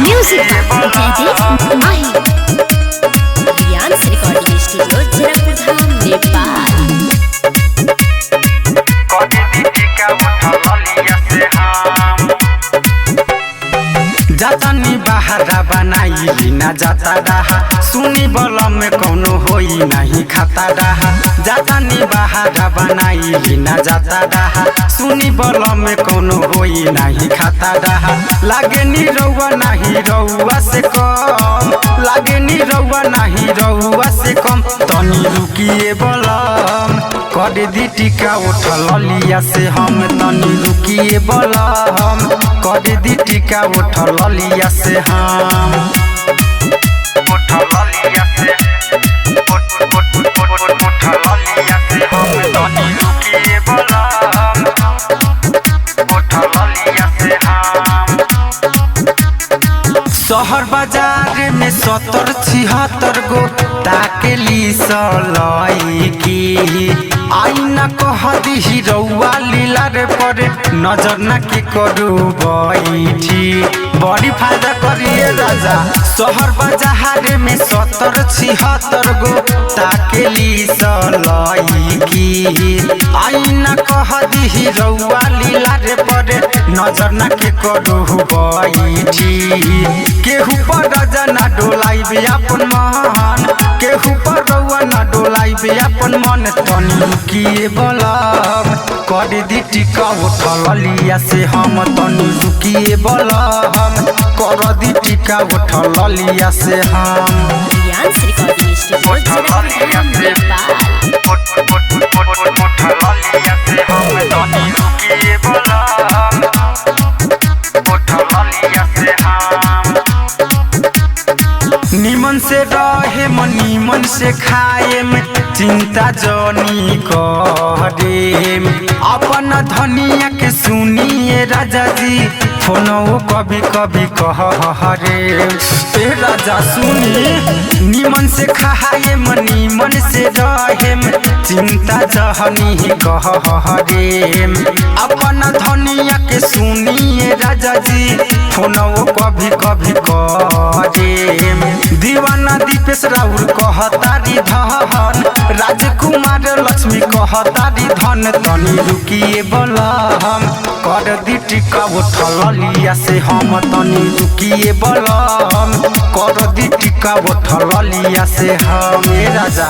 Music Jaideep Mahi. Riyans Recording Studio, Janakpur Dham, Nepal. जातनी बहारा बनाइली ना जाता रहा, सुनी बल में कौनो होई नहीं खाता रहा। जातनी बहारा बनाइली ना जाता रहा, सुनी बल में कौनो होई नहीं खाता रहा। लागे नी रउआ नहीं रउआ से कम, लागे नी रउआ नहीं रउआ से कम। तनी रुकिए बलम कर दी टिका उठल लिया से हम, तनी रुकिए बलम कर दी टिका उठल लिया से हम। शहर बाजार में 70-76 गो ताकेली सलई की, आई न कह दिही रउआ लीला रे पर नजर न की करू बैठी, बड़ी फायदा करिए राजा। शहर बाजार में 70-76 गो ताकेली सलई की, आई न कह दिही रउआ लीला रे पर नजर न के करू बैठी। केहू पर राजा ना डोलाइबे अपन मन, केहू पर रउआ ना डोलाइबे अपन मन। तनी रुकिए बलम कर दी टिका उठल लिया से हम, तनी रुकिए बलम कर दी टिका उठल लिया से हम। Riyans Recording Studio, Janakpur Dham, Nepal. निमन से रहे मन निमन से खाए में चिंता जनी करे, अपन धनिया के सुनिए राजा जी फोनो कभी कभी कह रे। ए राजा सुनी, निमन से खाए मन निमन से रहे में चिंता जहनी कह रे, अपन धनिया के सुनिए राजा जी फोनो कभी कभी करे। दीवाना दीपेश राउर कहतारी धन, राजकुमार लक्ष्मी कहतारी धन। तनी रुकिए बलम कर दी टिका उठल लिया से हम, तनी रुकिए बलम कर दी टिका उठल लिया से हम। ए राजा।